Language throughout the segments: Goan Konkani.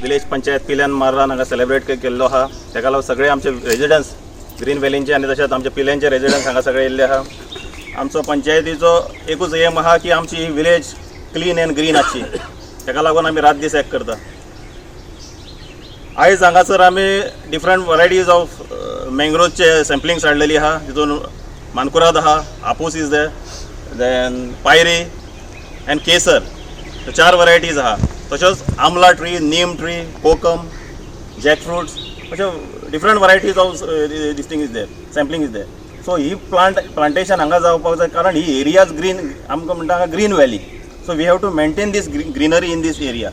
विलेज पंचायत पिल्यान मार्रान हांगा सेलिब्रेट केल्लो आहा. तेका लागून सगळे आमचे रेजिडन्स ग्रीन व्हॅलींचे आनी तशेंच आमचे पिल्यांचे रेजिडन्स हांगा सगळे येयल्ले आहा. आमचो पंचायतीचो एकूच एम आहा की आमची ही विलेज क्लीन अँड ग्रीन आसची. तेका लागून आमी रात दीस एक करता. आयज हांगासर आमी डिफरंट वरायटीज ऑफ मँग्रोवचे सॅम्पलिंग्स हाडलेली आहा. तितून मानकुराद आहा, Hapus is there, then Payri and Kesar, चार वरायटीज आहा. तशेंच amla tree, neem tree, kokum, jack fruits, अशे different varieties of this thing is there, sampling is there. So he plantation हांगा जावपाक जाय, कारण ही एरियाज ग्रीन, आमकां म्हणटा हांगा green valley. So we have to maintain this greenery in this area.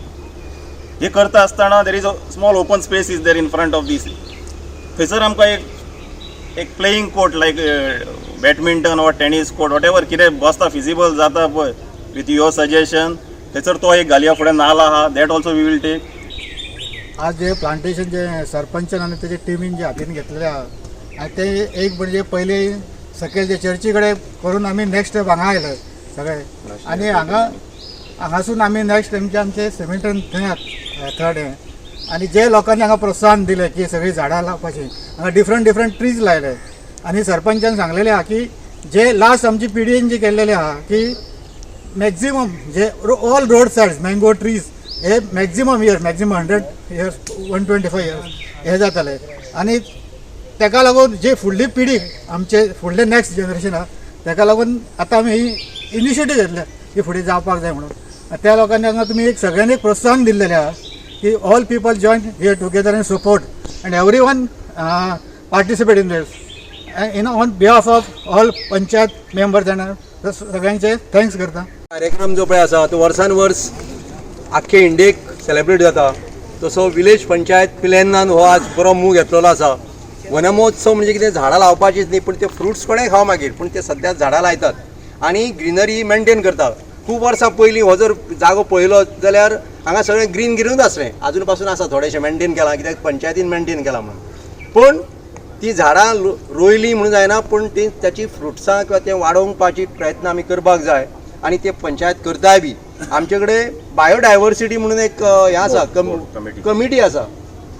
हे करता आसतना there is a small open space is there in front of this. थंयसर आमकां एक एक playing court, like badminton or tennis court, whatever कितें बसता, फिजिबल जाता पळय, विथ your suggestion थंयसर तो एक घालया. फुडें नाला आहा, that also we will take. आज जे प्लांटेशन जे सरपंचान आनी तेजे टिमीन जे हातीन घेतलेले आहा आनी ते एक म्हणजे पयली सकयल जे चर्ची कडेन करून आमी नेक्स्ट स्टेप हांगा आयले सगळे आनी हांगा हांगासून आमी नेक्स्ट आमचे आमचे सिमेंटन थंय थर्ड हें. आनी जे लोकांनी हांगा प्रोत्साहन दिलें की सगळीं झाडां लावपाची, हांगा डिफरंट डिफरंट ट्रीज लायले. आनी सरपंचान सांगलेलें आहा की जे लास्ट आमची पिढयेन जे केल्लेलें आहा की मॅक्झिमम जे all road sides mango trees हे maximum years, maximum 100 years, 125 years हे जातले. आनी तेका लागून जे फुडली पिढी, आमचे फुडले नेक्स्ट जनरेशन आहा, तेका लागून आतां आमी ही इनिशिएटीव घेतल्या की फुडें जावपाक जाय म्हणून. आनी त्या लोकांनी हांगा तुमी एक सगळ्यांनी एक प्रोत्साहन दिल्लेलें आहा की all people join here together and support and everyone participate in this. In on behalf of all panchayat members and सगळ्यांचे thanks करता. कार्यक्रम जो पळय आसा तो वर्सान वर्स आख्खे इंडियेक सेलिब्रेट जाता. तसो विलेज पंचायत पिलेनान हो आज बरो मूव घेतलेलो आसा. वनमहोत्सव म्हणजे कितें, झाडां लावपाचीच न्ही, पूण ते फ्रुट्स कोणेय खावं मागीर, पूण ते सद्या झाडां लायतात आनी ग्रिनरी मेंटेन करतात. खूब वर्सां पयलीं हो जर जागो पळयलो जाल्यार हांगा सगळें ग्रीन ग्रीनूच आसलें. आजून पासून आसा, थोडेशें मेंटेन केलां, कित्याक पंचायतीन मेंटेन केलां म्हणून. पूण ती झाडां रोयलीं म्हणून जायना, पूण ती ताची फ्रुट्सां किंवा तें वाडोवपाची प्रयत्न आमी करपाक जाय आनी ते पंचायत करताय बी. आमचे कडेन बायोडायवर्सिटी म्हणून एक हें आसा, कमिटी. कमिटी आसा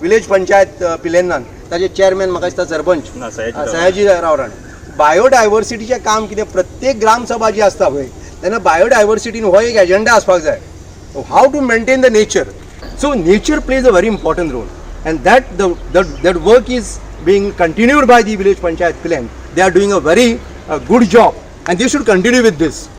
विलेज पंचायत पिलेनान. ताचे चेअरमॅन म्हाका दिसता सरपंच ना, सयाजी राव. सयाजी राव राणे. बायोडायवर्सिटीचें काम कितें, प्रत्येक ग्रामसभा जी आसता पळय तेन्ना बायोडायवर्सिटीन हो एक एजेंडा आसपाक जाय, how to maintain the nature. So nature plays a very important role and that work is being continued by the village panchayat Pilerne. They are doing a very good job and they should continue with this.